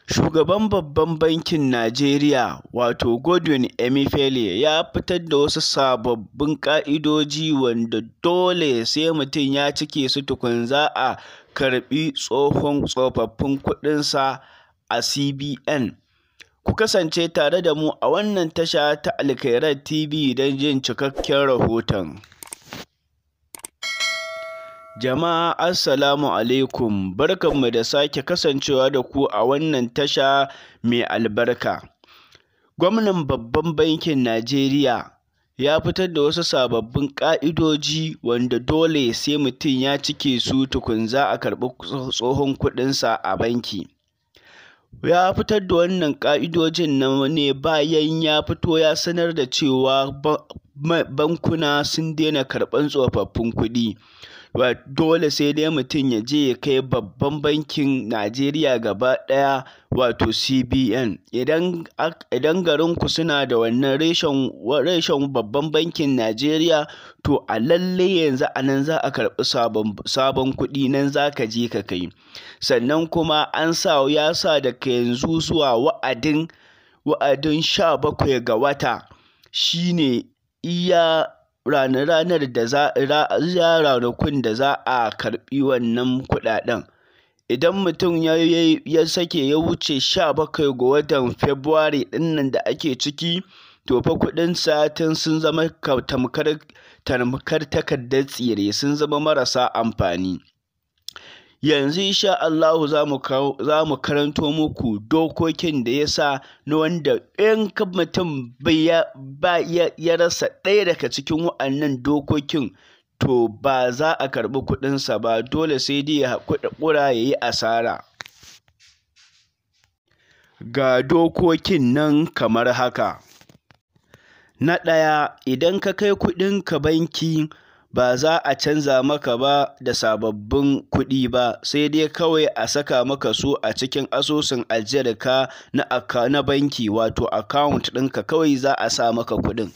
Shugaban Babban Bankin Najeriya, wato Godwin Emefiele, ya fitar da wasu sababbin ƙa'idoji wanda dole sai mutum ya cike su tukun za a karɓi tsofaffin kuɗinsa a CBN. Ku kasance tare da mu a wannan tasha ta Alkhairat TV don jin cikakken rahoton. Jama'a, assalamu alaikum, barkanmu da sake kasancewa da ku a wannan tasha mai albarka. Gwamnan Babban Bankin Najeriya ya fitar da wasu sababbin ƙa'idoji wanda dole sai mutum ya cike su tukun za a karɓi tsohon kuɗinsa a banki. Ya fitar da wannan ƙa'idojin ne bayan ya fito ya sanar da cewa bankuna sun daina karɓan tsofaffin kuɗi. Dole sai dai mutum ya je ya kai Babban Bankin Najeriya gaba ɗaya, wato CBN. Idan garinku suna da wannan reshen Babban Bankin Najeriya, to a lallai yanzu a nan za a karɓi sabon kuɗi, nan za ka je ka kai. Sannan kuma an sa ya sa daga yanzu zuwa wa'adin 17 ga wata shine iya ranar da za iya ranakun da za a karɓi wannan kuɗaɗen. Idan mutum ya sake ya wuce 17 ga watan Fabrairu ɗin nan da ake ciki, to fa kuɗinsa tun sun zama tamkar takardar tsire, sun zama marasa amfani. Yanzu insha Allahu za mu karanto muku dokokin da ya sa na wanda in mutum ba ya rasa ɗaya daga cikin wa'annan dokokin, to ba za a karɓi kuɗinsa ba, dole sai dai ya haƙura ya yi asara. Ga dokokin nan kamar haka. Na ɗaya, idan ka kai kuɗinka banki, ba za a canza maka ba da sababbin kuɗi ba, sai dai kawai a saka maka su a cikin asusun ajiyarka na banki, wato account ɗinka kawai za a sa maka kuɗin.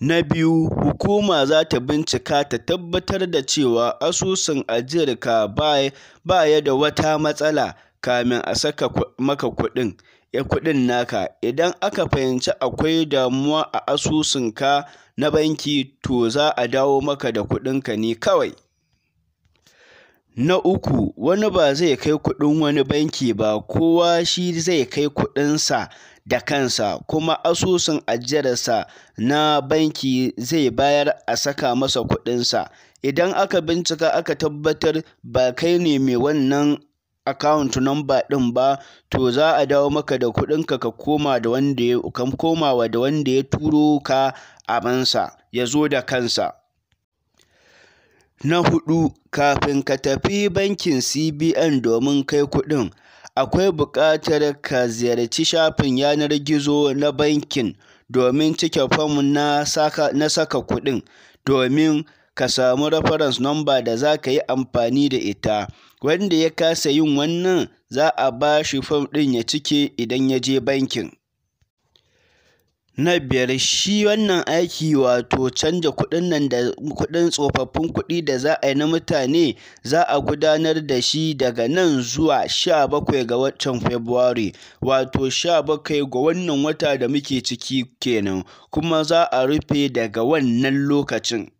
Na biyu, hukuma za ta bincika ta tabbatar da cewa asusun ajiyarka ba ya da wata matsala kamin a saka maka kuɗin naka. Idan aka fahimci akwai damuwa a asusunka na banki, to za a dawo maka da kuɗinka ne kawai. Na uku, wani ba zai kai kuɗin wani banki ba, kowa shi zai kai kuɗinsa da kansa, kuma asusun ajiyarsa na banki zai bayar a saka masa kuɗinsa. Idan aka bincika aka tabbatar ba kai ne mai wannan account number ɗin ba, to za a dawo maka da kuɗinka, ka koma da wanda ya komawa da wanda ya turo ka abinsa, ya zo da kansa. Na huɗu, kafin ka tafi bankin CBN domin kai kuɗin, akwai buƙatar ka ziyarci shafin yanar gizo na bankin domin cike fom na saka kuɗin, domin ka samu reference number da za ka yi amfani da ita. Wanda ya kasa yin wannan, za a ba shi fom ɗin ya cike idan ya je bankin. Na biyar, shi wannan aiki, wato canja kuɗin nan da kuɗin tsofaffin kuɗi da za a yi na mutane, za a gudanar da shi daga nan zuwa 17 ga watan Fabrairu, wato 17 ga wannan wata da muke ciki kenan, kuma za a rufe daga wannan lokacin.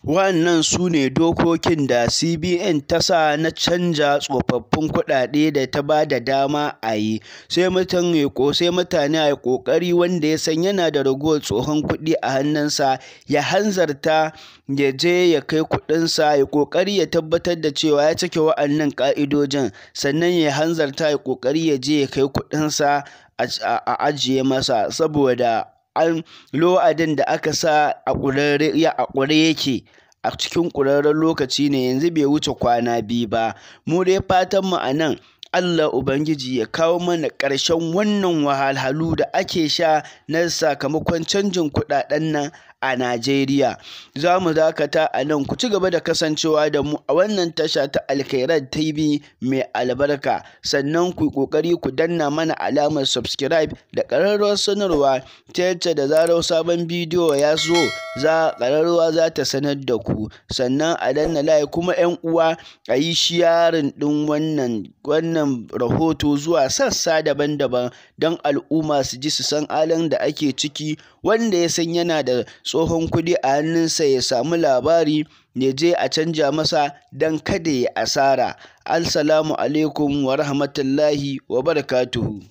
Wannan su ne dokokin da CBN ta sa na canja tsofaffin kuɗaɗe da ta ba da dama a yi. Sai mutane a yi ƙoƙari, wanda ya san yana da ragowar tsohon kuɗi a hannunsa, ya hanzarta ya je ya kai kuɗinsa, ya ƙoƙari ya tabbatar da cewa ya cike wa'annan ƙa'idojin, sannan ya hanzarta ya ƙoƙari ya je ya kai kuɗinsa a ajiye masa, saboda an wa'adin da aka sa a ƙure yake, a cikin ƙurarren lokaci ne, yanzu bai wuce kwana 2 ba. Mu dai fatan mu a nan, Allah Ubangiji ya kawo mana ƙarshen wannan wahalhalu da ake sha na sakamakon canjin kuɗaɗen nan. a Najeriya. Za mu dakata a nan, ku ci gaba da kasancewa da mu a wannan tasha ta Alkhairat TV mai albarka. Sannan ku yi ƙoƙari ku danna mana alamar subscribe da ƙararrawar sanarwa ta yacce da zarar sabon bidiyo ya zo, za ƙararrawa za ta sanar da ku. Sannan a danna like, kuma 'yan uwa a yi sharing ɗin wannan rahoto zuwa sassa daban-daban don al'umma su ji su san halin da ake ciki. Wanda ya san yana da tsohon kuɗi a hannunsa ya samu labari ya je a canja masa don kada ya asara. Assalamu alaikum wa rahmatullahi wa barakatuhu.